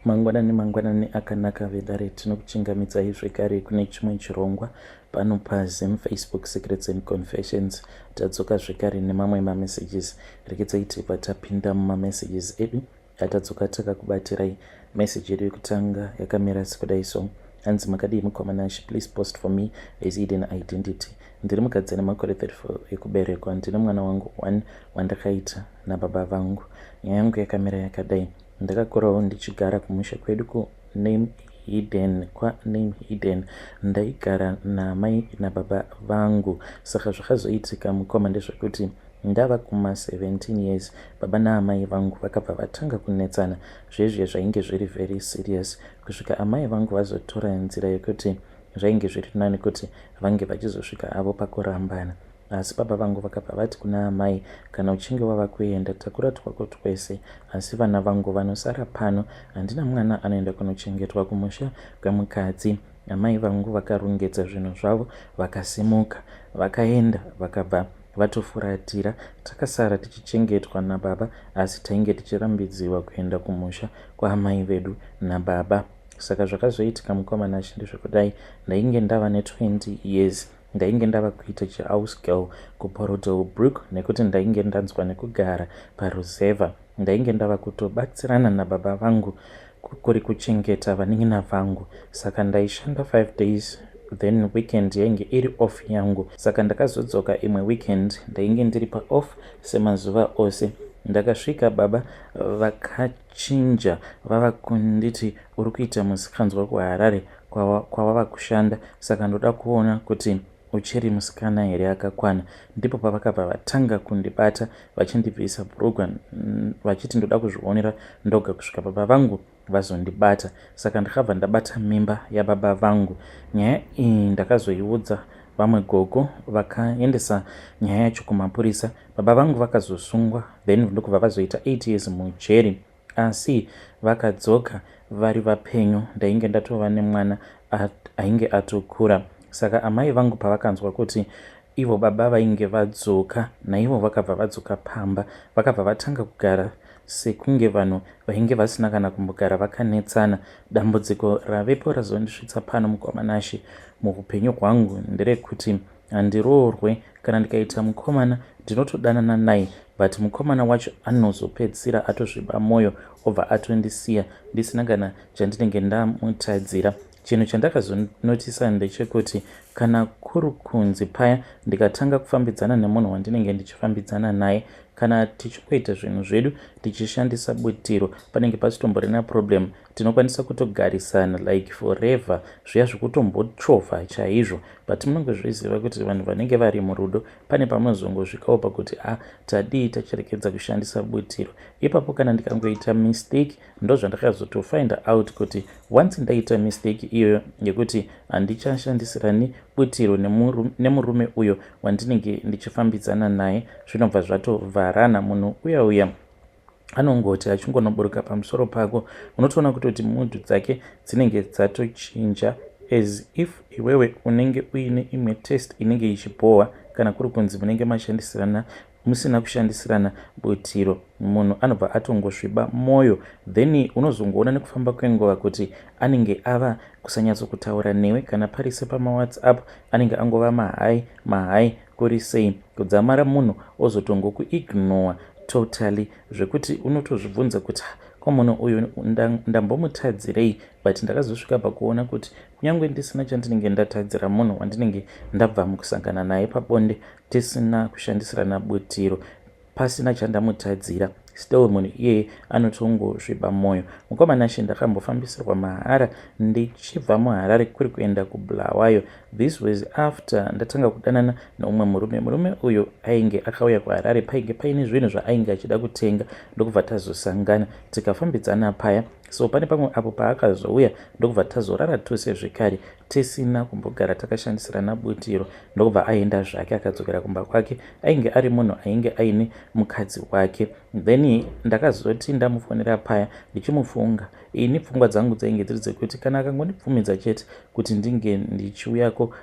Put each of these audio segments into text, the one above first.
Mangwanani mangwanani akanaka vedare, tinokuchingamidzai zvekare kune chimwe chirongwa pano paZim Facebook Secrets and Confessions. Tadzoka zvekare nemamwe mamessages. Rekedzai tibva tapinda mumamessages edu atadzoka takakubatirai. Message yedu yekutanga yakamira sekudai so. Hanzi, "Makadii mukoma Nash? Please post for me as hidden identity. Ndiri mukadzi ane makore 34 ekuberekwa. Ndine mwana wangu one wandakaita nababa vangu. Nyaya yangu yakamira yakadai. Ndakakurawo ndichigara kumusha kwedu kuname hidden, kwaname hidden. Ndaigara namai nababa vangu. Saka zvakazoitika mukoma ndezvekuti ndava kuma17 years, baba naamai vangu vakabva vatanga kunetsana zvezve zvainge zviri very serious, kusvika amai vangu vazotora nzira yekuti zvainge zviri nani kuti vange vachizosvika avo pakurambana. Asi baba vangu vakabva vati kuna amai, 'Kana uchinge wava kuenda, takura twako twese, asi vana vangu vanosara pano. Handina mwana anoenda kunochengetwa kumusha kwemukadzi.' Amai vangu vakarongedza zvinhu zvavo, vakasimuka, vakaenda, vakabva vatofuratira. Takasara tichichengetwa nababa, asi tainge tichirambidziwa kuenda kumusha kwaamai vedu nababa. Saka zvakazoitika mukoma Nash ndezvekudai. Ndainge ndava ne20 years. Ndainge ndava kuita chihouse girl kuBorrowdale Brooke nekuti ndainge ndanzwa nekugara paruzevha. Ndainge ndava kutobatsirana nababa vangu kuri kuchengeta vanin'ina vangu. Saka ndaishanda 5 days, then weekend yainge iri off yangu. Saka ndakazodzoka imwe weekend, ndainge ndiri paoff semazuva ose. Ndakasvika, baba vakachinja, vava kunditi, 'Uri kuita musikanzwa kuHarare kwawava kushanda, saka ndoda kuona kuti uchiri musikana here akakwana.' Ndipo pavakabva vatanga kundibata, vachindibvisa bhurugwa, vachiti ndoda kuzvionera ndoga, kusvika baba vangu vazondibata. Saka ndakabva ndabata mimba yababa vangu. Nyaya iyi ndakazoiudza vamwe gogo, vakaendesa nyaya yacho kumapurisa. Baba vangu vakazosungwa, then ndokubva vazoita 8 years mujeri, asi vakadzoka vari vapenyu. Ndainge ndatova nemwana ainge atokura. Saka amai vangu pavakanzwa kuti ivo baba vainge vadzoka, naivo vakabva vadzoka pamba, vakabva vatanga kugara sekunge vanhu vainge vasina kana kumbogara vakanetsana. Dambudziko ravepo razondisvitsa pano, mukoma Nash, muupenyu hwangu nderekuti handiroorwe. Kana ndikaita mukomana, ndinotodanana naye, but mukomana wacho anozopedzisira atosviba mwoyo, obva atondisiya ndisina kana chandinenge ndamutadzira. Chinhu chandakazonotisa ndechekuti kana kuri kunzi paya ndikatanga kufambidzana nemunhu wandinenge ndichifambidzana naye, kana tichingoita zvinhu zvedu tichishandisa butiro, panenge pasitomborina problem. Tinokwanisa kutogarisana like forever, zviya zvekutombochovha chaizvo. But munongozviziva kuti vanhu vanenge vari murudo, pane pamunozongosvikawo pakuti a ah, tadii tachirekedza kushandisa butiro ipapo. Kana ndikangoita mistake, ndo zvandakazotofind out kuti once ndaita mistake iyoyo yekuti handichashandisirani butiro nemurume uyo wandinenge ndichifambidzana naye, zvinobva zvatovharana. Munhu uya uya anongoti achingonoburuka pamusoro pako, unotoona kutoti mood dzake dzinenge dzatochinja, as if iwewe unenge uine imwe test inenge ichibhohwa. Kana kuri kunzi munenge mashandisirana musina kushandisirana butiro, munhu anobva atongosviba mwoyo. Then unozongoona nekufamba kwenguva kuti anenge ava kusanyatsokutaura newe. Kana pari sepamaWhatsApp, anenge angova mahi, mahi, kuri sei, kudzamara munhu ozotongokuignora totally, zvekuti unotozvibvunza kuti, "Ko munhu uyu ndambomutadzirei?" But ndakazosvika pakuona kuti kunyange ndisina chandinenge ndatadzira munhu wandinenge ndabva mukusangana naye pabonde, tisina kushandisirana butiro, pasina chandamutadzira, still munhu iyeye anotongosviba mwoyo. Mukoma Nash, ndakambofambisirwa mahara ndichibva muHarare kuri kuenda kuBulawayo. This was after ndatanga kudanana neumwe murume. Murume uyu ainge akauya kuHarare, painge paine zvinhu zvaainge achida kutenga, ndokubva tazosangana, tikafambidzana paya. So pane pamwe apo paakazouya, ndokubva tazorara tose zvekare. Tisina kumbogara takashandisirana butiro ndokubva aenda zvake akadzokera kumba kwake. Ainge ari munhu ainge aine mukadzi wake. Then ndakazoti ndamufonera paya ndichimufunga, ini pfungwa dzangu dzainge dziri dzekuti kana akangondibvumidza chete kuti ndinge ndichiuyako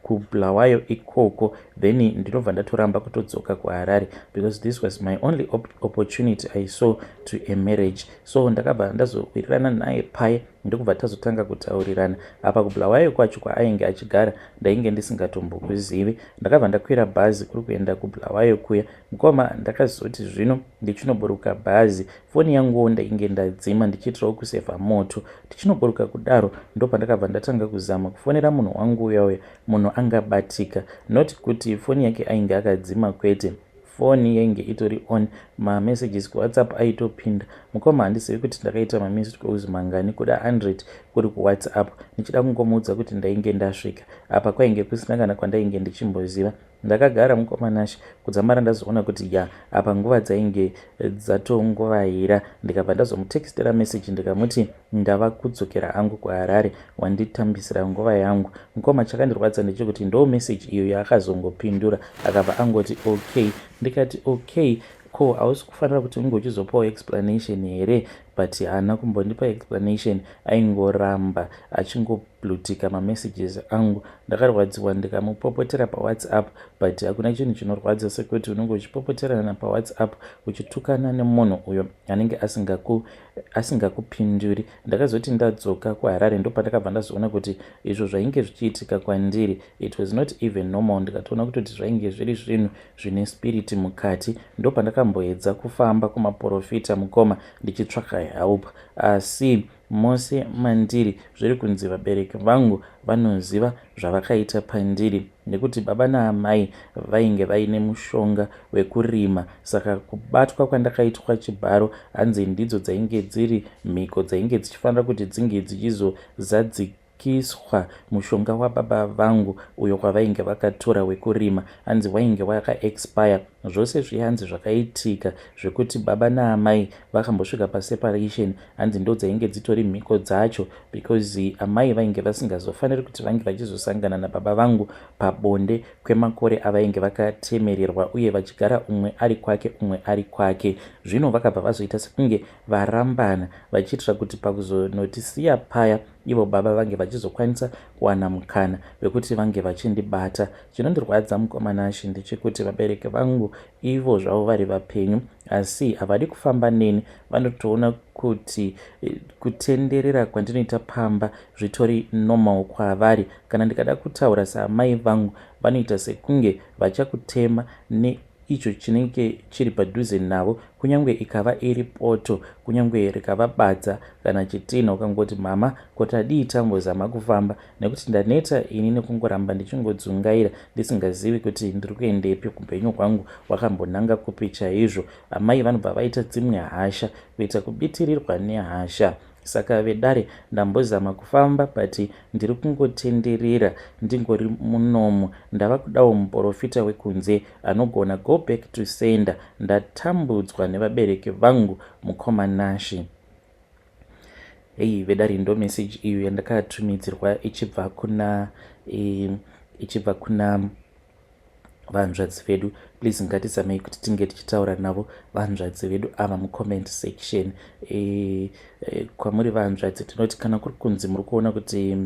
kuBulawayo ikoko, then ndinobva ndatoramba kutodzoka kuHarare because this was my only opportunity I saw to a marriage. So ndakabva ndazowirirana naye paye, ndokubva tazotanga kutaurirana. Apa kuBulawayo kwacho kwaainge achigara ndainge ndisingatombokuzivi. Ndakabva ndakwira bhazi kuri kuenda kuBulawayo kuya. Mukoma, ndakazoti zvino ndichinoburuka bhazi, foni yanguwo ndainge ndadzima ndichiitirawo kusevha moto. Tichinoburuka kudaro, ndopandakabva ndatanga kuzama kufonera munhu wangu uya uya. Munhu angabatika, not kuti foni yake ainge akadzima, kwete, foni yainge itori on, mamessages kuWhatsApp aitopinda. Mukoma, handizivi kuti ndakaita mamissed calls mangani, kuda 100 kuri kuWhatsApp, ndichida kungomuudza kuti ndainge ndasvika. Apa kwainge kusina kana kwandainge ndichimboziva. Ndakagara, mukoma Nashe, kudzamara ndazoona kuti ya, apa nguva dzainge dzatongovaira. Ndikabva ndazomutextera message, ndikamuti ndava kudzokera hangu kuHarare, wanditambisira nguva yangu. Mukoma, chakandirwadza ndechekuti ndo message iyo yaakazongopindura, akabva angoti okay. Ndikati okay ko, hausi kufanira kuti unge uchizopawo explanation here? But haana kumbondipa explanation, aingoramba achingoblutika mamessages angu. Ndakarwadziwa, ndikamupopotera paWhatsApp, but hakuna chinhu chinorwadza sekuti unenge uchipopoterana paWhatsApp, uchitukana nemunhu uyo anenge asingakupinduri. Ndakazoti ndadzoka kuHarare, ndopandakabva ndazoona kuti izvo zvainge zvichiitika kwandiri, it was not even normal. Ndikatoona kutoti zvainge zviri zvinhu zvine spirit mukati. Ndopandakamboedza kufamba kumaprofita, mukoma, ndichitsvaka help, asi mose mandiri zviri kunzi vabereki vangu vanoziva zvavakaita pandiri, nekuti baba naamai vainge vaine mushonga wekurima. Saka kubatwa kwandakaitwa chibharo, hanzi ndidzo dzainge dziri mhiko dzainge dzichifanira kuti dzinge dzichizozadzikiswa. Mushonga wababa vangu uyo kwavainge vakatora wekurima, hanzi wainge wakaexpire. Zvose zviya hanzi zvakaitika zvekuti baba naamai vakambosvika paseparation, hanzi ndo dzainge dzitori mhiko dzacho, because amai vainge vasingazofaniri kuti vange vachizosangana nababa vangu pabonde kwemakore avainge vakatemererwa, uye vachigara umwe ari kwake, umwe ari kwake. Zvino vakabva vazoita sekunge varambana, vachiitira kuti pakuzonotisiya paya, ivo baba vange vachizokwanisa kuwana mukana wekuti vange vachindibata. Chinondirwadza, mukoma Nashe, ndechekuti vabereki vangu ivo zvavo vari vapenyu, asi havadi kufamba neni. Vanotoona kuti kutenderera kwandinoita pamba zvitori normal kwavari. Kana ndikada kutaura saamai vangu, vanoita sekunge vachakutema neicho chinenge chiri padhuze navo, kunyange ikava iri poto, kunyange rikava badza kana chitina. Ukangoti mama, kotadii tambozama kufamba, nekuti ndaneta ini nekungoramba ndichingodzungaira ndisingazivi kuti ndiri kuendepi, upenyu hwangu hwakambonanga kupi chaizvo, amai vanobva vaita dzimwe hasha, kuita kubitirirwa nehasha. Saka vedare, ndambozama kufamba, but ndiri kungotenderera ndingori munomu. Ndava kudawo muprofita wekunze anogona go back to sender. Ndatambudzwa nevabereki vangu, mukoma Nashe. Hei vedare, ndo message iyo yandakatumidzirwa ichibva kuna vanzvadzi vedu. Please, ngatizamei kuti tinge tichitaura navo vanzvadzi vedu ava mucomment section. Kwamuri vanzvadzi tinoti kana kuri kunzi muri kuona kuti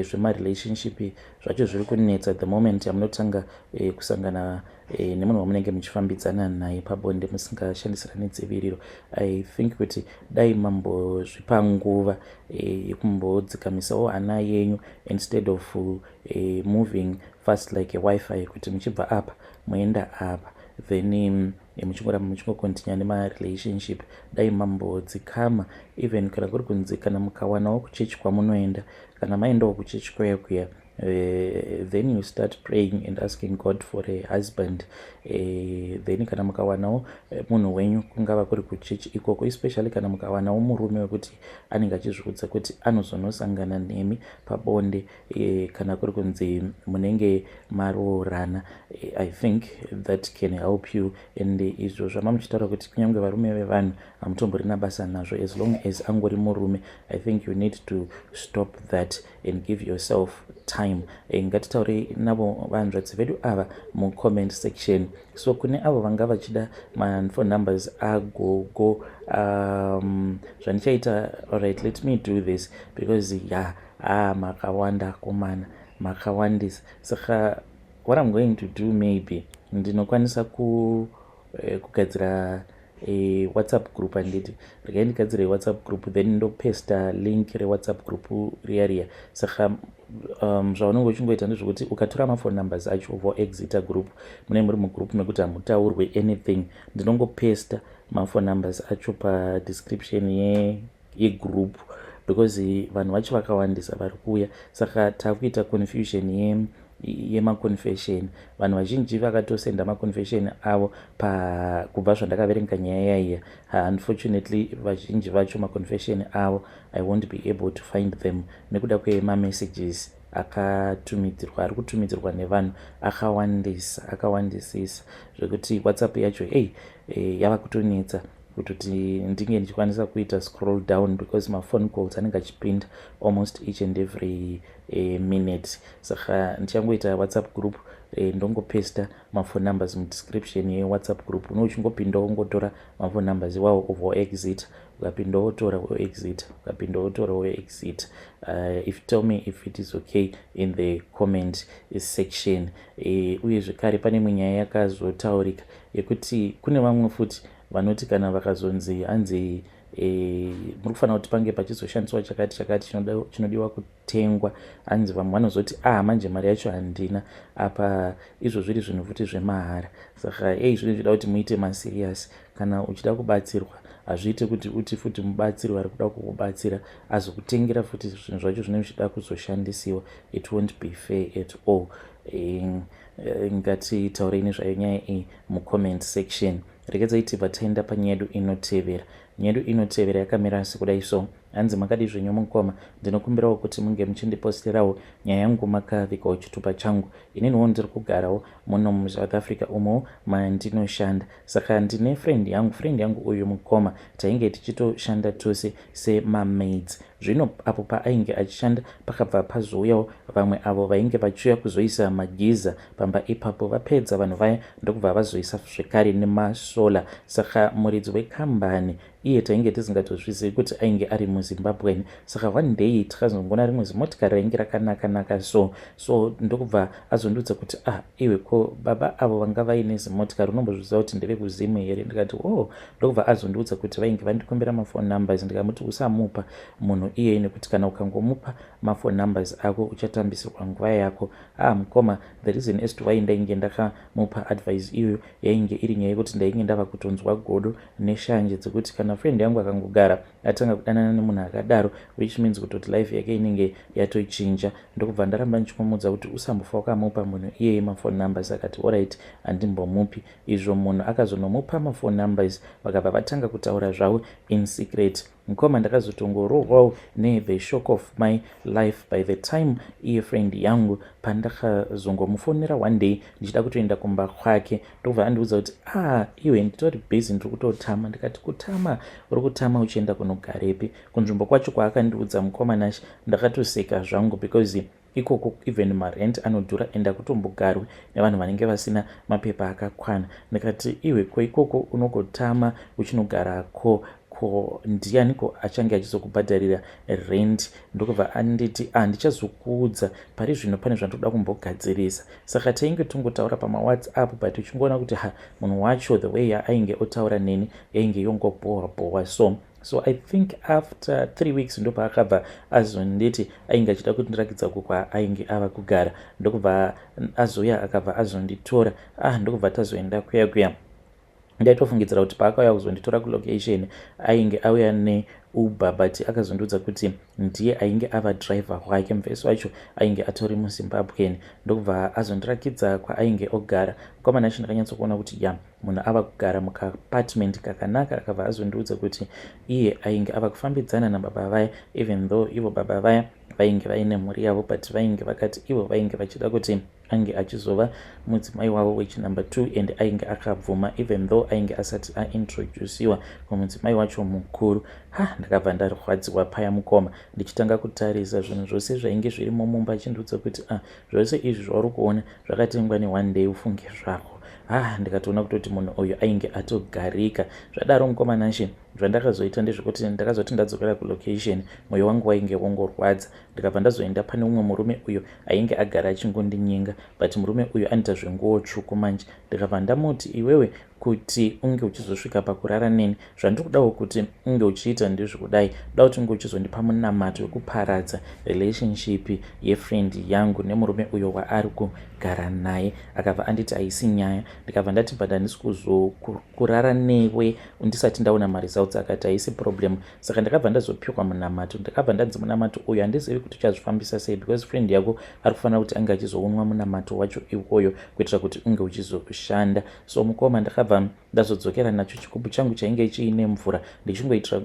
zvemarelationship zvacho zviri kunetsa, the moment yamunotanga kusangana nemunhu wamunenge muchifambidzana naye pabonde musingashandisirani dziviriro, I think kuti dai mambozvipa nguva yekumbodzikamisawo hana yenyu instead of moving fast like a WiFi, kuti muchibva apa moenda apa, then muchingoramba muchingocontinua nemarelationship. Dai mambodzikama, even kana kuri kunzi kana mukawanawo kuchechi kwamunoenda, kana maendawo kuchechi kuya kuya. Then you start praying and asking God for a husband. Then kana mukawanawo munhu wenyu, kungava kuri kuchechi ikoko, especially kana mukawanawo murume wekuti anenge achizviudza kuti anozonosangana nemi pabonde, kana kuri kunzi munenge maroorana, I think that can help you. And izvo zvama muchitaura kuti kunyange varume vevanhu hamutomborina basa nazvo as long as angori murume, I think you need to stop that and give yourself time. Ngatitaurei navo vanzvadzi vedu ava mucomment section. So kune avo vanga vachida maphone numbers agogo, zvandichaita, alright, let me do this because, yeah, ah, makawanda komana, makawandisa. Saka what I'm going to do, maybe ndinokwanisa kugadzira WhatsApp group, handiti? Regai ndigadzire WhatsApp group, then ndopesta link reWhatsApp group riya riya. Saka zvaunenge uchingoita ndezvekuti ukatora maphone numbers acho, voexita group, munenge muri mugroup mekuti hamutaurwe anything. Ndinongopesta maphone numbers acho padescription yegroup because vanhu vacho vakawandisa vari kuuya, saka takuita confusion yemaconfession. Vanhu vazhinji vakatosenda maconfession avo kubva zvandakaverenga nyaya yaiya. Unfortunately, vazhinji vacho maconfession avo I won't be able to find them nekuda kwemamessages akatumidzirwa, ari kutumidzirwa nevanhu akawandisa, akawandisisa, zvekuti WhatsApp yacho, ei, yava kutonetsa kutoti ndinge ndichikwanisa kuita scroll down because maphone calls anenge achipinda almost each and every minute. Saka ndichangoita WhatsApp group, ndongopesta maphone numbers mudescription yeWhatsApp group. Uno uchingopinda, wongotora maphone numbers iwawo, ubva waexit. Ukapinda, wotora, woexit. Ukapinda, wotora, woexit. If tell me if it is okay in the comment section. Uye zvekare pane imwe nyaya yakazotaurika yekuti kune vamwe futi vanoti kana vakazonzi hanzi muri kufanira kuti pange pachizoshandiswa chakati chakati chinodiwa kutengwa, hanzi vamwe vanozoti, "Ah, manje mari yacho handina." Apa izvo zviri zvinhu futi zvemahara. Saka ei, zvinhu zvida kuti muite maserious. Kana uchida kubatsirwa, hazviite kuti uti futi mubatsiri vari kuda kukubatsira azokutengera futi zvinhu zvacho zvinenge zvichida kuzoshandisiwa. It won't be fair at all. Ngatitaurei nezvayo nyaya iyi mucomment section. Regedzai tibva taenda panyaya yedu inotevera. Nyaya yedu inotevera yakamira sekudai so. Hanzi, "Makadi zvenyu mukoma? Ndinokumbirawo kuti munge muchindiposterawo nyaya yangu makavikawo chitupa changu. Ininiwo ndiri kugarawo muno muSouth Africa umo mandinoshanda. Saka ndine friend yangu. Friend yangu uyu, mukoma, tainge tichitoshanda tose semamaids. Zvino apo paainge achishanda, pakabva pazouyawo vamwe avo vainge vachiuya kuzoisa magiza pamba ipapo. Vapedza vanhu vaya, ndokubva vazoisa zvekare nemasolar. Saka muridzi wekambani iye tainge tisingatozvizivi kuti ainge ari muZimbabwen. Saka one day takazongoona rimwe zimotikari rainge rakanaka-naka so so. Ndokubva azondiudza kuti, 'Ah, iwe, ko baba avo vanga vaine zimotikari unombozviziva kuti ndevekuZimu here?' Ndikati, 'Oh.' Ndokubva azondiudza kuti vainge vandikumbira maphone numbers. Ndikamuti, 'Usamupa munhu iyeye, nekuti kana ukangomupa maphone numbers ako, uchatambisirwa nguva yako.' Ah, mukoma, the reason as to why ndainge ndakamupa advice iyoyo yainge iri nyaya yekuti ndainge ndava kutonzwa godo neshanje dzekuti kana friend yangu akangogara atanga kudanana nemunhu akadaro, which means kutoti life yake inenge yatochinja. Ndokubva ndaramba ndichimumudza kuti usambofa wakamupa munhu iyeye maphone numbers. Akati, 'Alright, handimbomupi.' Izvo munhu akazonomupa maphone numbers, vakabva vatanga kutaura zvavo in secret. Mukoma, ndakazotongorohwawo nethe shock of my life by the time iye friend yangu pandakazongomufonera one day ndichida kutoenda kumba kwake, ndokubva andiudza kuti, 'Ah, iwe, nditori busy, ndiri kutotama.' Ndikati, 'Kutama? Uri kutama uchienda kunogarepi?' Kunzvimbo kwacho kwaakandiudza, mukoma Nash, ndakatoseka zvangu because ikoko even marent anodhura ende akutombogarwi nevanhu vanenge vasina mapepa akakwana. Ndikati, 'Iwe, ko ikoko unogotama uchinogarako, ko ndianiko achange achizokubhadharira rent?' Ndokubva anditi, 'Ah, ndichazokuudza, pari zvino pane zvandoda kumbogadzirisa.' Saka tainge tongotaura pamaWhatsApp, but uchingoona kuti ha, munhu wacho, the way yaainge otaura neni yainge yongobhowa bhowa so so. I think after 3 weeks ndopaakabva azonditi ainge achida kuti ndirakidza uko kwaainge ava kugara. Ndokubva azouya, akabva azonditora. Ah, ndokubva tazoenda kuya kuya. Ndaitofungidzira kuti paakauya kuzonditora kulocation ainge auya neUber, but akazondiudza kuti ndiye ainge ava driver wake. Mufesi wacho ainge atori muZimbabwean. Ndokubva azondirakidza kwaainge ogara. Mukomana acho ndakanyatsokuona kuti ya, munhu ava kugara mukaapartment kakanaka. Akabva azondiudza kuti iye ainge ava kufambidzana nababa vaya, even though ivo baba vaya vainge vaine mhuri yavo, but vainge vakati ivo vainge vachida kuti ange achizova mudzimai wavo wechinumber 2, and ainge akabvuma even though ainge asati aintroduciwa kumudzimai wacho mukuru. Ha, ndakabva ndarwadziwa paya, mukoma, ndichitanga kutarisa zvinhu zvose zvainge zvirimo mumba, achindiudza kuti, "Ah, zvose izvi zvauri kuona zvakatengwa neone day, ufunge zvako." Ha, ndikatoona kutoti munhu uyu ainge atogarika. Zvadaro, mukoma Nashe, zvandakazoita ndezvekuti ndakazoti ndadzokera kulocation, mwoyo wangu wainge wongorwadza. Ndikabva ndazoenda pane umwe murume uyo ainge agara achingondinyenga, but murume uyu anoita zvenguo tsvuku manje. Ndikabva ndamuti, "Iwewe, kuti unge uchizosvika pakurara neni, zvandiri kudawo kuti unge uchiita ndezvekudai. Kuda kuti unge uchizondipa munamato wekuparadza relationship yefriend yangu nemurume uyo waari kugara naye." Akabva anditi haisi nyaya. Ndikabva ndati, "But handisi kuzokurara newe ndisati ndaona maresults." Akati haisi problem. Saka ndakabva ndazopiwa munamato. Ndakabva ndanzi, "Munamato uyu handizivi kuti uchazvifambisa sei, because friend yako ari kufanira kuti ange achizounwa munamato wacho iwoyo kuitira kuti unge uchizoshanda." So mukoma, ndakabva ndazodzokera nacho chigubhu changu chainge chiine mvura,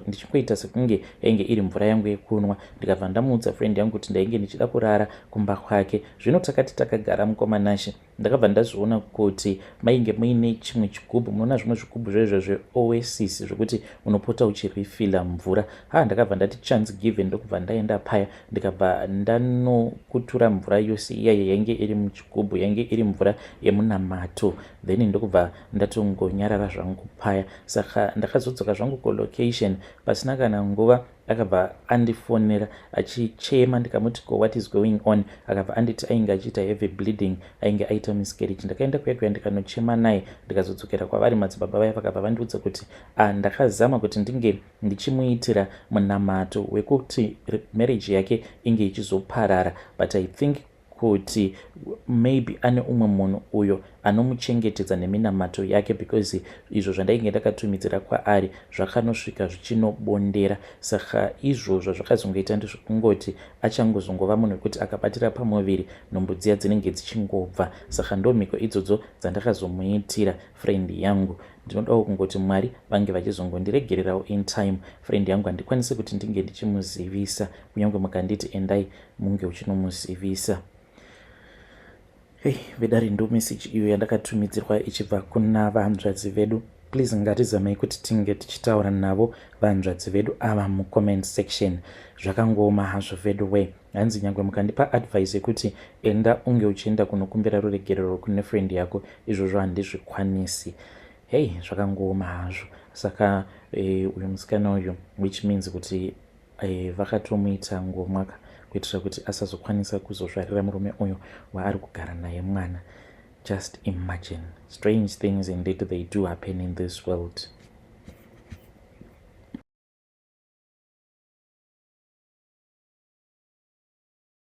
ndichingoita sekunge yainge iri mvura yangu yekunwa. Ndikabva ndamuudza friend yangu kuti ndainge ndichida kurara kumba kwake. Zvino takati takagara, mukoma Nashe, ndakabva ndazviona kuti mainge muine chimwe chigubhu. Munoona zvimwe zvigubhu zvezvo zveOasis zvekuti unopota uchirifila mvura. Ha, ndakabva ndati chance given, ndokubva ndaenda paya, ndikabva ndanokutura mvura yose iyaya yainge iri muchigubhu, yainge iri mvura yemunamato. Then ndokubva ndatongonyarara zvangu paya. Saka ndakazodzoka zvangu kulocation. Pasina kana nguva akabva andifonera achichema. Ndikamuti, "Ko, what is going on?" Akabva anditi ainge achiita heavy bleeding, ainge aita miscarriage. Ndakaenda kuya kuya, ndikanochema naye, ndikazodzokera kwavari madzibaba vaya. Vakabva vandiudza kuti, "Ah, ndakazama kuti ndinge ndichimuitira munamato wekuti marriage yake inge ichizoparara, but I think kuti maybe ane umwe munhu uyo anomuchengetedza neminamato yake, because izvo zvandainge ndakatumidzira kwaari zvakanosvika zvichinobondera. Saka izvozvo zvakazongoita ndezvekungoti achangozongova munhu wekuti akabatira pamuviri, nhumbu dziya dzinenge dzichingobva. Saka ndo mhiko idzodzo dzandakazomuitira friend yangu. Ndinodawo kungoti Mwari vange vachizongondiregererawo in time. Friend yangu handikwanisi kuti ndinge ndichimuzivisa, kunyange mukanditi endai munge uchinomuzivisa." Hei, vedare, ndo meseji iyo yandakatumidzirwa ichibva kuna vanzvadzi vedu. Please, ngatizamei kuti tinge tichitaura navo vanzvadzi vedu ava mucomment section. Zvakangooma hazvo vedu we. Hanzi, "Nyange mukandipa advice yekuti enda unge uchienda kunokumbira ruregerero kune friend yako, izvozvo handizvikwanisi." Hei, zvakangooma hazvo. Saka uyu musikana uyu, which means kuti vakatomuita ngomwaka kuitira kuti asazokwanisa kuzozvarira murume uyu waari kugara naye mwana. Just imagine. Strange things indeed, they do happen in this world.